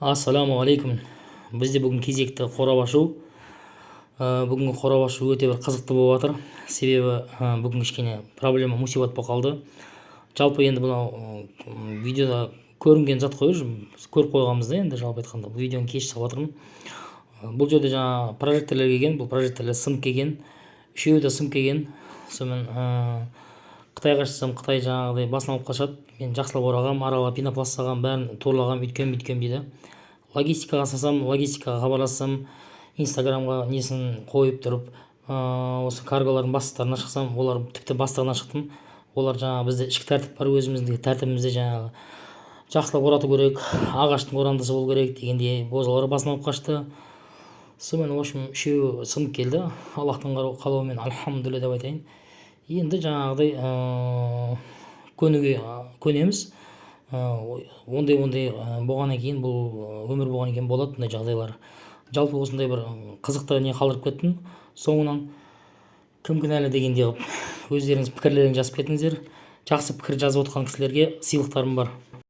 Ассалаумағалейкум! Бізде бүгін кезекті қорап ашу. Бүгінгі қорап ашу өте бір қызықты болып жатыр, себебі бүгін кішкене проблема, мусибат болып қалды. Жалпы енді мынау видеода көрінген зат қой, уже көріп қойғанбыз да. Енді жалпы айтқанда, бұл видеоны кеш салып жатырмын. Бұл жерде жаңағы прожекторлер келген, бұл прожекторлер сынып келген, үшеуі де сынып келген. Сонымен Қытайға шықсам, Қытай жаңағыдай басын алып қашады: мен жақсылап орағанмын, аралап пенопласт салғанмын, бәрін турлағанмын, өйткенмін, бүйткенмін дейді. Логистикаға салсам, логистикаға хабарлассам, Инстаграмға несін қойып тұрып, осы карголардың бастықтарына шықсам, олар, тіпті бастығына шықтым, олар жаңағы бізде ішкі тәртіп бар, өзіміздің тәртібімізде жаңағы жақсылап орату керек, ағаштың орандысы болу керек дегендей, олар басын алып қашты. Сонымен, в общем, үшеуі сынып келді Аллахтың қалауымен, альхамдулилля деп айтайын. Енді жаңағыдай көнуге көнеміз. Ондай болғаннан кейін, бұл өмір болғаннан кейін болады бұндай жағдайлар. Жалпы осындай бір қызықты не қалдырып кеттім соңынан, кім кінәлі дегендей қылып өздеріңіз пікірлеріңізді жазып кетіңіздер. Жақсы пікір жазып отқан кісілерге сыйлықтарым бар.